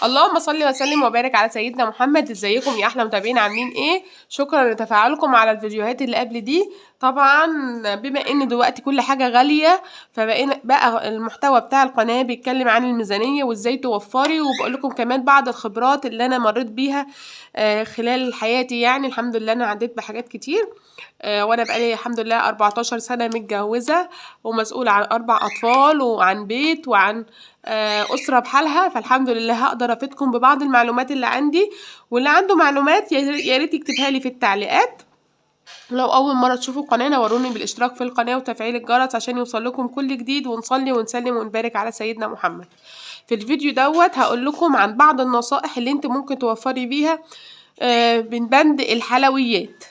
اللهم صل وسلم وبارك على سيدنا محمد. ازيكم يا احلى متابعين، عاملين ايه؟ شكرا لتفاعلكم على الفيديوهات اللي قبل دي. طبعا بما ان دلوقتي كل حاجة غالية، فبقينا بقى المحتوى بتاع القناة بيتكلم عن الميزانية وازاي توفري، وبقول لكم كمان بعض الخبرات اللي انا مريت بيها خلال حياتي. يعني الحمد لله انا عديت بحاجات كتير، وانا بقالي الحمد لله 14 سنة متجوزة ومسؤولة عن 4 اطفال وعن بيت وعن اسره بحالها. فالحمد لله هقدر افيدكم ببعض المعلومات اللي عندي، واللي عنده معلومات يا ريت يكتبها لي في التعليقات. لو اول مرة تشوفوا القناة نوروني بالاشتراك في القناة وتفعيل الجرس عشان يوصل لكم كل جديد، ونصلي ونسلم ونبارك على سيدنا محمد. في الفيديو دوت هقول لكم عن بعض النصائح اللي انت ممكن توفري بيها من بند الحلويات.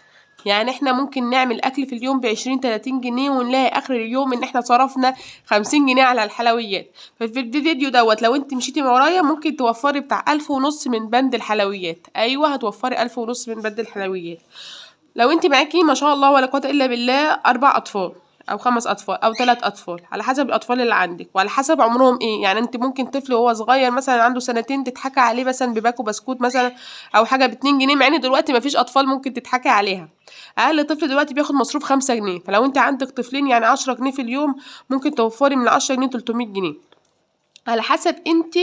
يعني احنا ممكن نعمل اكل في اليوم ب20-30 جنيه، ونلاقي اخر اليوم ان احنا صرفنا 50 جنيه على الحلويات. ففي الفيديو دوت لو انت مشيتي ورايا ممكن توفري بتاع 1500 من بند الحلويات. ايوه هتوفري 1500 من بند الحلويات لو انت معاكي ما شاء الله ولا قوة الا بالله 4 اطفال او 5 اطفال او 3 اطفال، على حسب الاطفال اللي عندك وعلى حسب عمرهم ايه. يعني انت ممكن طفل وهو صغير مثلا عنده سنتين تضحكي عليه مثلا بباكو بسكوت مثلا او حاجة ب2 جنيه، مع ان دلوقتي مفيش اطفال ممكن تضحكي عليها. اقل طفل دلوقتي بياخد مصروف 5 جنيه، فلو انت عندك طفلين يعني 10 جنيه في اليوم، ممكن توفري من 10 جنيه 300 جنيه على حسب انت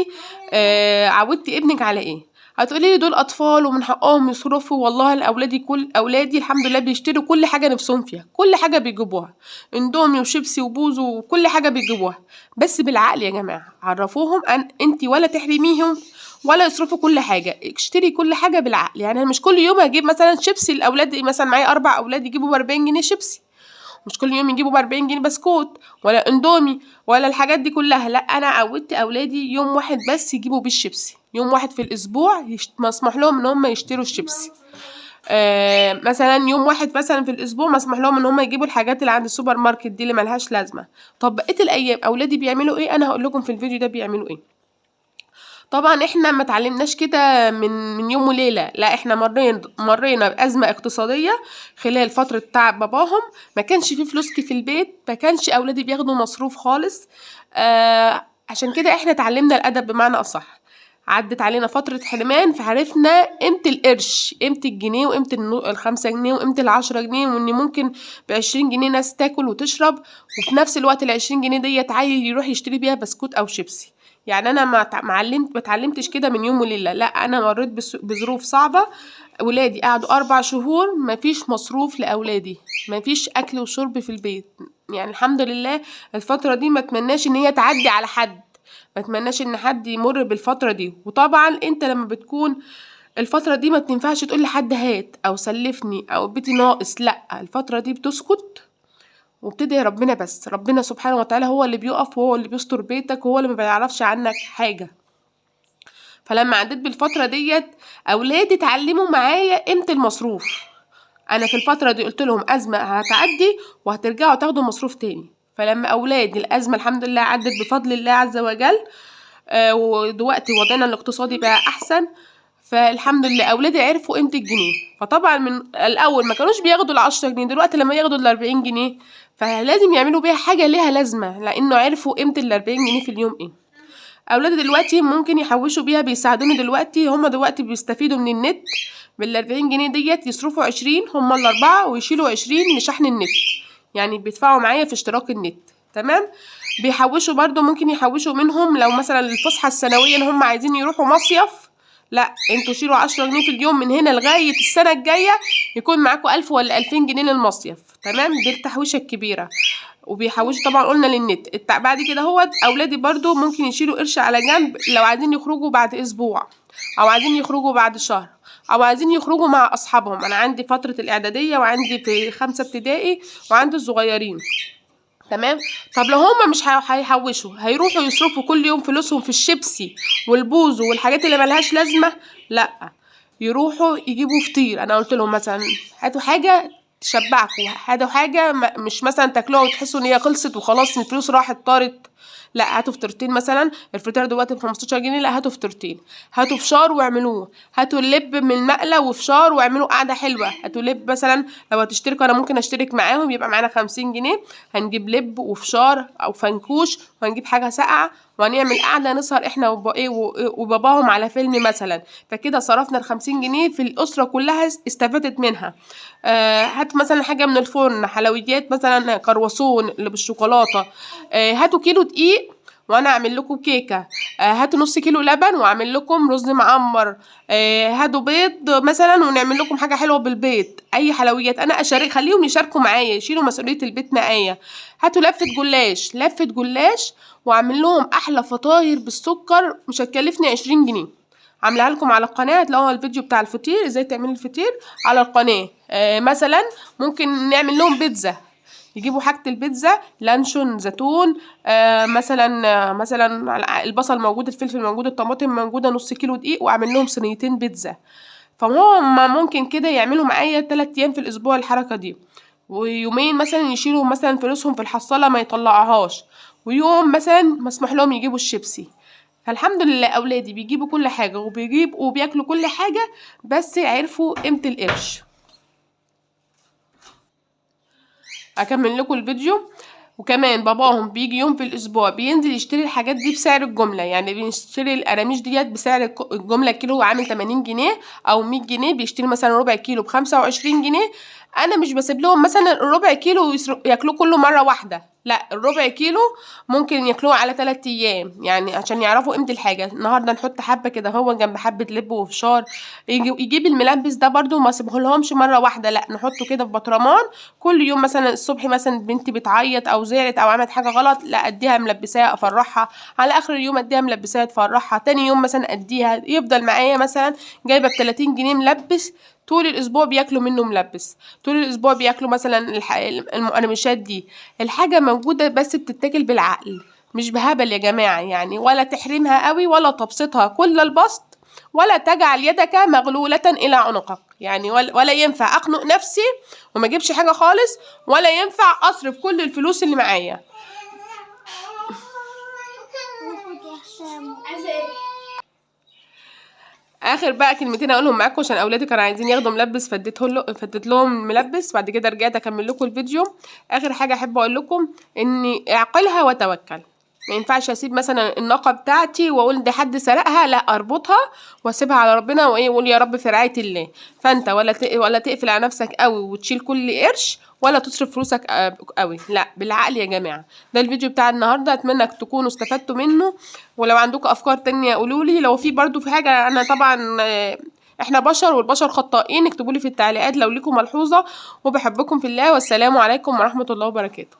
عودتي ابنك على ايه. هتقولي لي دول اطفال ومن حقهم يصرفوا، والله الاولاد كل اولادي الحمد لله بيشتروا كل حاجة نفسهم فيها، كل حاجة بيجيبوها، اندومي وشيبسي وبوزو وكل حاجة بيجيبوها، بس بالعقل يا جماعة. عرفوهم ان انت ولا تحرميهم ولا يصرفوا كل حاجة، اشتري كل حاجة بالعقل. يعني انا مش كل يوم هجيب مثلا شيبسي لاولادي، مثلا معايا 4 اولاد يجيبوا ب40 جنيه شيبسي، مش كل يوم يجيبوا ب40 جنيه بسكوت ولا اندومي ولا الحاجات دي كلها. لا، انا عودت اولادي يوم واحد بس يجيبوا بيه الشيبسي، يوم واحد في الاسبوع مسموح لهم ان هم يشتروا الشيبسي. مثلا يوم واحد مثلا في الاسبوع مسموح لهم ان هم يجيبوا الحاجات اللي عند السوبر ماركت دي اللي ملهاش لازمه. طب بقية الايام اولادي بيعملوا ايه؟ انا هقول لكم في الفيديو ده بيعملوا ايه. طبعا احنا ما اتعلمناش كده من يوم وليلة، لا احنا مرينا بازمه اقتصادية خلال فترة تعب باباهم، ما كانش في فلوس في البيت، ما كانش اولادي بياخدوا مصروف خالص. عشان كده احنا اتعلمنا الادب بمعنى اصح. عدت علينا فترة حرمان فعرفنا قيمة القرش، قيمة الجنيه وقيمه ال5 جنيه وقيمه ال10 جنيه، وان ممكن ب20 جنيه ناس تاكل وتشرب، وفي نفس الوقت ال20 جنيه ديت عيل يروح يشتري بيها بسكوت او شيبسي. يعني انا ما اتعلمتش كده من يوم وليلة، لا انا مريت بظروف صعبة. ولادي قعدوا 4 شهور مفيش مصروف لاولادي، مفيش اكل وشرب في البيت. يعني الحمد لله الفترة دي ما اتمناش ان هي تعدي على حد، ما اتمناش ان حد يمر بالفترة دي. وطبعا انت لما بتكون الفترة دي ما تنفعش تقول لحد هات او سلفني او بيتي ناقص، لا الفترة دي بتسكت وبتدعي ربنا بس. ربنا سبحانه وتعالى هو اللي بيقف وهو اللي بيستر بيتك وهو اللي ما بيعرفش عنك حاجة. فلما عديت بالفترة ديت اولادي اتعلموا معايا قيمة المصروف. انا في الفترة دي قلت لهم ازمة هتعدي وهترجعوا تاخدوا مصروف تاني. فلما اولادي الازمة الحمد لله عدت بفضل الله عز وجل، ودلوقتي وضعنا الاقتصادي بقى احسن، فالحمد لله اولادي عرفوا قيمة الجنيه. فطبعا من الاول ما كانوش بياخدوا ال10 جنيه، دلوقتي لما ياخدوا ال40 جنيه فلازم يعملوا بيها حاجة ليها لازمه، لانه عرفوا قيمة ال40 جنيه في اليوم ايه. اولادي دلوقتي ممكن يحوشوا بيها، بيساعدوني دلوقتي، هما دلوقتي بيستفيدوا من النت بال40 جنيه ديت، يصرفوا 20 هما ال4 ويشيلوا 20 لشحن النت، يعني بيدفعوا معايا في اشتراك النت. تمام. بيحوشوا برضو، ممكن يحوشوا منهم لو مثلا الفسحة السنوية ان هم عايزين يروحوا مصيف، لا انتوا شيلوا 10 جنيه في اليوم من هنا لغاية السنة الجاية يكون معاكم 1000 ولا 2000 جنيه للمصيف. تمام، دي التحويشه الكبيرة. وبيحوشوا طبعا قلنا للنت. بعد كده هو اولادي برضو ممكن يشيلوا قرش على جنب لو عايزين يخرجوا بعد اسبوع او عايزين يخرجوا بعد شهر او عايزين يخرجوا مع اصحابهم. انا عندي فترة الاعدادية وعندي في 5 ابتدائي وعندي الصغيرين. تمام. طب لو هما مش هيحوشوا، هيروحوا يصرفوا كل يوم فلوسهم في الشيبسي والبوزو والحاجات اللي ملهاش لازمه، لا يروحوا يجيبوا فطير. انا قلت لهم مثلا هاتوا حاجة تشبعكم، هاتوا حاجة مش مثلا تاكلوها وتحسوا ان هي خلصت وخلاص الفلوس راحت طارت، لا هاتوا فطيرتين مثلا، الفطيره دلوقتي ب 15 جنيه، لا هاتوا فطيرتين، هاتوا فشار واعملوه، هاتوا اللب من المقله وفشار واعملوا قعدة حلوة، هاتوا لب مثلا لو هتشتركوا انا ممكن اشترك معاهم، يبقى معانا 50 جنيه، هنجيب لب وفشار او فنكوش، وهنجيب حاجة ساقعه، وهنعمل قعدة نسهر احنا وباباهم على فيلم مثلا. فكده صرفنا ال 50 جنيه في الاسرة كلها استفادت منها. هات مثلا حاجة من الفرن، حلويات مثلا كرواسون اللي بالشوكولاته، هاتوا كيلو دقيق وانا اعمل لكم كيكة، هاتوا نص كيلو لبن واعمل لكم رز معمر، هاتوا بيض مثلا ونعمل لكم حاجة حلوة بالبيض، اي حلويات انا اشارك، خليهم يشاركوا معايا، يشيلوا مسؤولية البيت معايا. هاتوا لفه جلاش، لفه جلاش واعمل لهم احلى فطاير بالسكر، مش هتكلفني 20 جنيه، عاملاها لكم على القناة، هتلاقوها الفيديو بتاع الفطير ازاي تعملي الفطير على القناة. مثلا ممكن نعمل لهم بيتزا، يجيبوا حاجة البيتزا، لانشون، زيتون، مثلا البصل موجود، الفلفل موجود، الطماطم موجودة، نص كيلو دقيق، واعمل لهم صينيتين بيتزا. فهم ممكن كده يعملوا معايا 3 ايام في الاسبوع الحركة دي، ويومين مثلا يشيلوا مثلا فلوسهم في الحصالة ما يطلعوهاش، ويوم مثلا مسموح لهم يجيبوا الشيبسي. فالحمد لله اولادي بيجيبوا كل حاجة وبيجيبوا وبياكلوا كل حاجة، بس عرفوا قيمة القرش. اكمل لكم الفيديو. وكمان باباهم بيجي يوم في الاسبوع بينزل يشتري الحاجات دي بسعر الجملة، يعني بيشتري القراميش ديت بسعر الجملة، الكيلو عامل 80 جنيه او 100 جنيه، بيشتري مثلا ربع كيلو ب 25 جنيه. انا مش بسيب لهم مثلا الربع كيلو ياكلوه كله مرة واحدة، لا الربع كيلو ممكن ياكلوه على 3 ايام، يعني عشان يعرفوا قيمة الحاجة. النهارده نحط حبه كده هو جنب حبه لب وفشار، يجيب الملبس ده برده ما اسيبهولهمش مرة واحدة، لا نحطه كده في بطرمان كل يوم. مثلا الصبح مثلا بنتي بتعيط او زعلت او عملت حاجة غلط، لا اديها ملبساه افرحها، على اخر اليوم اديها ملبساه تفرحها، تاني يوم مثلا اديها، يفضل معايا مثلا جايبه ب 30 جنيه ملبس طول الاسبوع بياكلوا منه ملبس، طول الاسبوع بياكلوا مثلا المقرمشات دي. الحاجة موجودة بس بتتاكل بالعقل مش بهبل يا جماعة، يعني ولا تحرمها قوي ولا تبسطها كل البسط، ولا تجعل يدك مغلولة الى عنقك، يعني ولا ينفع اخنق نفسي وما اجيبش حاجة خالص، ولا ينفع اصرف كل الفلوس اللي معايا. اخر بقى كلمتين اقولهم معاكم عشان اولادي كانوا عايزين ياخدوا ملبس، فديت لهم ملبس، بعد كده رجعت اكمل لكم الفيديو. اخر حاجة احب اقول لكم ان اعقلها وتوكل، ما ينفعش اسيب مثلا الناقة بتاعتي واقول ده حد سرقها، لا اربطها واسيبها على ربنا وايه، واقول يا رب في رعاية الله. فانت ولا تقفل على نفسك قوي وتشيل كل قرش، ولا تصرف فلوسك قوي، لا بالعقل يا جماعة. ده الفيديو بتاع النهارده، اتمنى تكونوا استفدتوا منه، ولو عندكم افكار تانية قولوا لي. لو في برضو في حاجة، انا طبعا احنا بشر والبشر خطائين، اكتبوا لي في التعليقات لو لكم ملحوظة، وبحبكم في الله، والسلام عليكم ورحمة الله وبركاته.